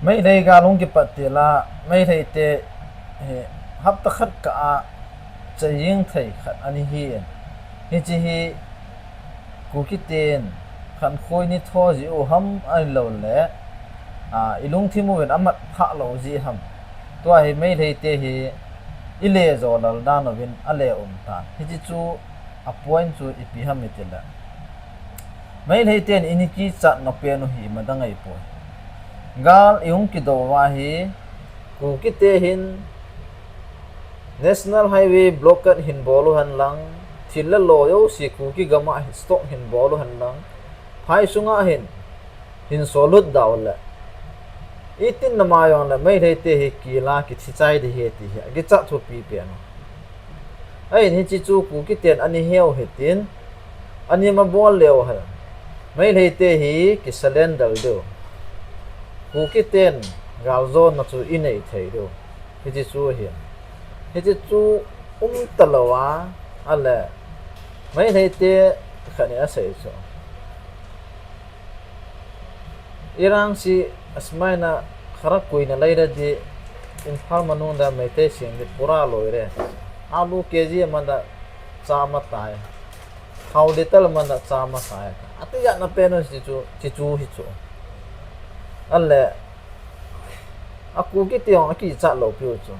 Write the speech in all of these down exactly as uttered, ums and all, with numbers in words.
Meitei gal hung kipat til a, Meitei te hi hapta khat kah a chaying thei khat ana hi in. Hiche hi Kuki ten khankhuoi ni tho jeh u ham ahilou le, a, i lungthim uvin amat phah lou jeh ham. Tua hi Meitei te hi i le jo lal dan uvin a le um tan. Hiche chu a point chu ipi ham iti le, Meitei ten i ni kichat na pen u hi ima dang ahi poi. Gal i hung kidou uva hi, Kuki te hin National Highway blockade hin bol u hen lang, thil le lo jouse Kuki gam a stock hin bol u hen lang, phai sunga hin, hin sol lut da u le, itin na ma jong le Meitei te hi kila kithi chai ding ahi ti hi, akichat thupi pen u. Ahin hiche chu Kuki ten ana he u hitin, ana ma bol leu hen, Meitei te hi ki surrender diu. Kuki ten gal jona chu i nei thei diu. Hiche chu hi. Hiche chu um talou a, ale, Meitei te khat in asei chu. Iran si asmaina khara kuina leira di Imphal manung da Meitei sing di pura loi re. Alu K G man da chama tai. Thao litre man da chama tai. Ati jat na pen u hichu, hichu, hichu. Ale, a Kuki te jong akichat lou piu chu.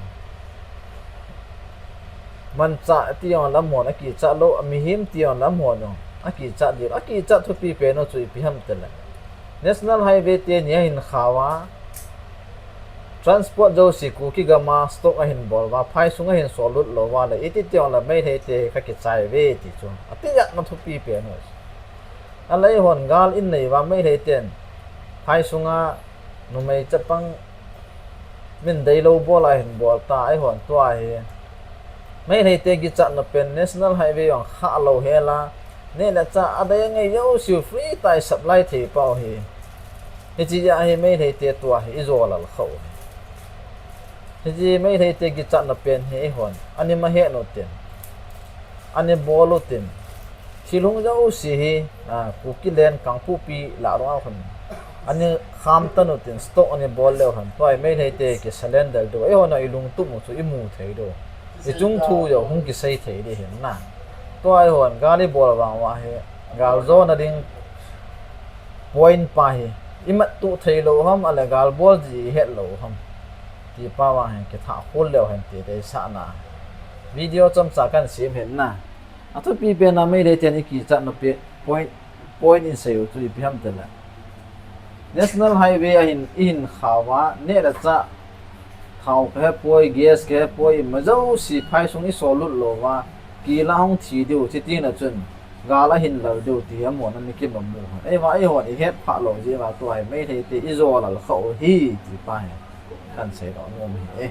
Manchah te jong lam hon akichat lou, a mihem te jong lam hon jong akichat diu. Akichat thupi pen u chu ipi ham ti le, National Highway te ni ahin kha uva, transport jouse Kuki gam a stock ahin bol uva, phai sunga hin sol lut lou uva le, iti ti jong le Meitei te hi ka kichai ve ti chu. Ati jat na thupi pen u. Ale eihon gal i nei uva Meitei ten phai sunga numei chapang min deilou bol a hin bol ta, eihon tua hi. Meitei te kichat na pen National Highway jong kha lou hel a, neh le chah adei angei jouse free tah a i supply thei pau hi. Hiche jeh a hi Meitei te tua hi i jo lal khah u hi. Hiche Meitei te kichat na pen hi eihon ana ma het u tin, ana bol u tin, thil hung jouse hi, a, Kuki land Kangpokpi lah rong a khun ana kham tan u tin, stock ana bol leu hen, tua hi Meitei te ki surrender diu. Eihon a i lungtup u chu i mu thei diu. I chung thu jong hung kisei thei ding ahin na. Tua eihon gal i bol vang uva hi, gal jona ding point pa hi, i mat tuh thei lou ham, ale gal bol ji i het lou ham, ti pa vang hin kithah khol leu hen ti deisah na. Video chomcha kan sem hen na. A thupi pen a Meitei ten i kichat na pen point, point in sei u chu ipi ham ti le, National Highway a hin, i hin kha uva, neh le chah, thao ka he poi, gas ka he poi, ima jouse phai sung i sol lut lou uva, kila hung thi diu, chuteng le chun gal ahin lal diu ti hi amahon ana kimamu hen. Eima, eihon i het phah lou jeh uva tua hi Meitei te i jo lal khah u hi ti pa hi kan sei doh nom hi e.